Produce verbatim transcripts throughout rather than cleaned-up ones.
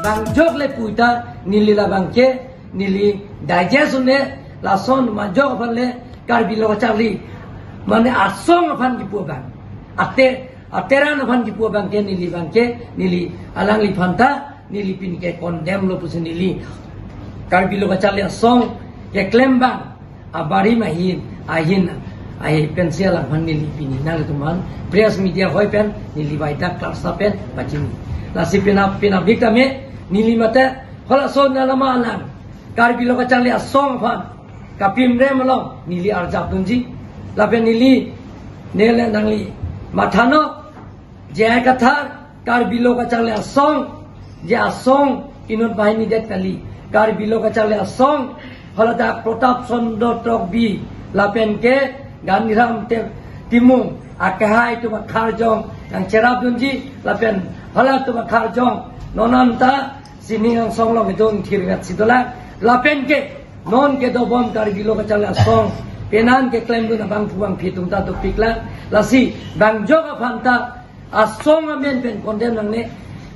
Angjok le puta neli labang ke, neli digest un-e, lason majok aphan le Karbi Lo Kacharli, mane asong aphan kipu abang. Ate, ateran aphan kipu abang ke neli abang ke, neli alangliphan ta, neli pini ke condemn lo pusi neli Karbi Lo Kacharli asong keklem abang abarim ahin, ahin, ahin pensi alangphan neli pini nangtum aphan press media hoi pen neli waidak klarsa pen pachini. Lasi penap, penap dik tame neli mate halaso nanama alang Karbi Lo Kacharli asong aphan kapimrem along neli arjap dunji. Lapen neli nele nangli mathanon J I Kathar, Karbi Lo Kacharli asong, je asong inut banghini det kali. Karbi Lo Kacharli asong, haladak Pratap Chandra Tokbi, lapen ke Ganiram Te-, Timung, akehai atum akarjong nangcherap dunji, lapen halatum akarjong non anta sining angsong along idun thirnat si dolang, lapen ke non kedobom Karbi Lo Kacharli asong, penan keklemdun abangphu abangphi atum ta dopiklang, lasi bang jok aphan ta asong amen pen condemn nangne,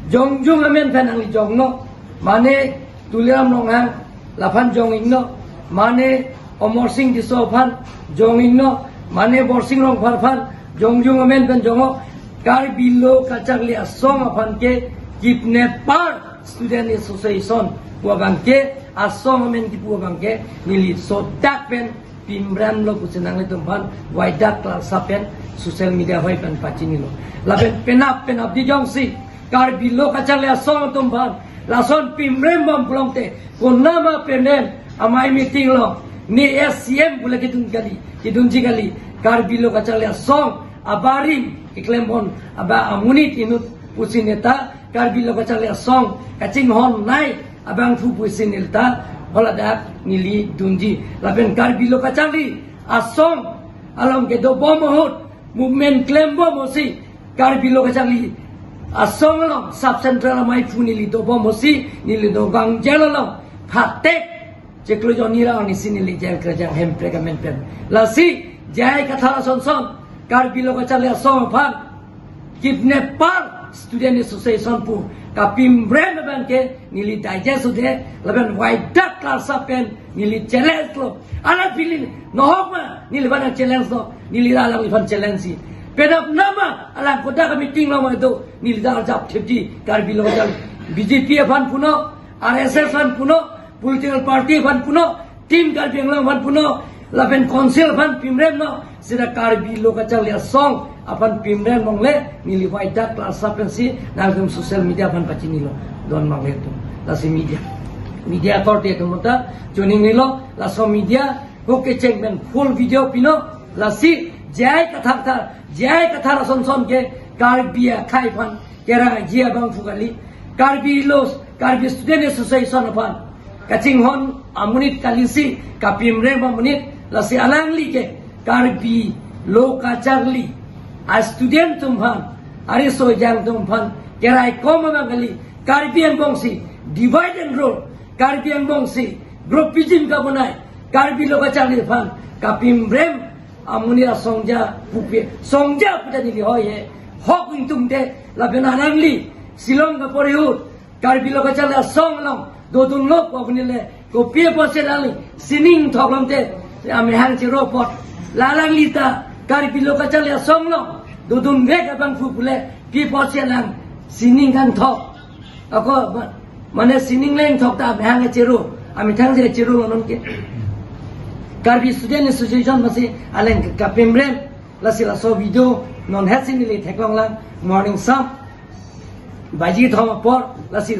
jongjung amen pen nangli jongnon, mane Tuliram Ronghang laphan jong-iknon, mane Amarsing Tisso aphan jong-iknon, mane Borsing Rongphar aphan jongjung amen pen jongnon, Karbi Lo Kacharli asong aphan ke kidnapper student association pu abang ke, asong amen kipu abang ke, neli sodak pen pimrem lo pusi nanglitum aphan waidak klarsa pen social media hoi pen pachinilo. Lapen penap penap di jongsi Karbi Lo Kacharli asong atum aphan lason pimrem bom pulote, konama pimrem, amei meeting along, ne S C M pule kedun kali, kedunji kali, Karbi Lo Kacharli asong abarim keklem bon aba amonit inut pusi neta Karbi Lo Kacharli asong kachinghon nei abangphu pusi neta haladak neli dunji. Lapen Karbi Lo Kacharli asong along kedobom ahut movement klembom ahutsi Karbi Lo Kacharli asong along sub central amei aphu neli dobom ahutsi neli Nagaon jail along phatek chiklo jonni ra arnisi neli jail kerjang hemprek amen pen. Lasi J I Kathar ason son Karbi Lo Kacharli asong aphan kidnapper student association pu kapimrem abang ke neli digest un-e, lapen waidak klarsa pen neli challenge lo. Alang pilin nohok ma neli abang challenge lo, neli alangliphan challenge si. Penap nama alang kodak meeting lo ma do, neli dak arjap thipji, Karbi Lo Kacharli, B J P aphan punon, R S S aphan punon, political party aphan punon, Team Karbi Anglong aphan punon, lapen council aphan pimremnon, seta Karbi Lo Kacharli asong aphan pimrem longle, neli waidak klarsa pensi nangtum social media aphan pachinilo, don mangletum. Lasi media, media authority atum ta joining nilo, laso media hok kecheng pen full video pinon, lasi J I Kathar ta, J I Kathar ason son ke Karbi akhei aphan kerang aji abangphu kali, Karbi Lo, Karbi Student Association aphan kachinghon amonit kalisi, kapimrem amonit, lasi alangli ke Karbi Lo Kacharli a student atum aphan, ariso ejang atum aphan keraikom abang kali, Karbi angbong si divide and rule, Karbi angbong si groupism kabonai, Karbi Lo Kacharli aphan kapimrem amonit asongja pupe, songja puta neli hoi he, hok ingtungte, lapen alangli Shillong kapori ahut Karbi Lo Kacharli asong along dodunlo pu amonit le, kopi apotsi alangli sining thok lomte, amehang chero apot. La alangli ta Karbi Lo Kacharli asong along dodunvek abangphu pule, pi apotsi alang sining kangthok? Ako ma-, mane sining le ingthok ta amehang chero, amethang si chero lo non ke. Karbi Student Association masi alang kapimrem, lasi laso video non hetsi neli theklonglang, morning sam baji thom apor, lasi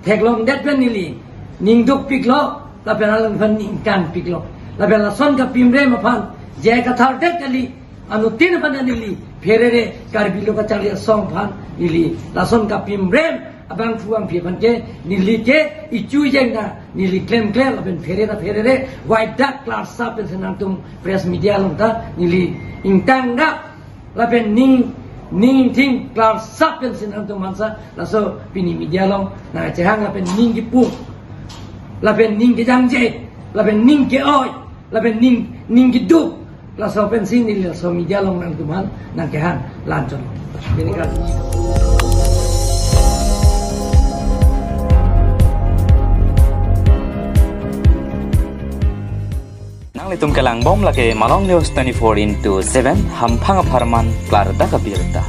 theklongdet pen neli ning dukpiklo, lapen alangphan ning kangpiklo. Lapen lason kapimrem aphan J I Kathar det kali, anuttin aphan neli pherere, Karbi Lo Kacharli asong aphan neli lason kapimrem abangphu abangphi aphan ke neli ke ichu jeng na neli klemkle lapen pherere pherere, waidak klarsa pensi nangtum press media along ta neli ingtang dak, lapen ning, ning thing klarsa pensi nangtum aphansa laso pini media along nangchehang, lapen ning kipu, lapen ning kejangje, lapen ning ke-oi, lapen ning, ning keduk, laso pensi neli laso media along nangtum aphan nangkehang, la-anchot. Pini kan. Itum kelang bom lake Malong News twenty-four into seven, hamphang apharman klardak abirta.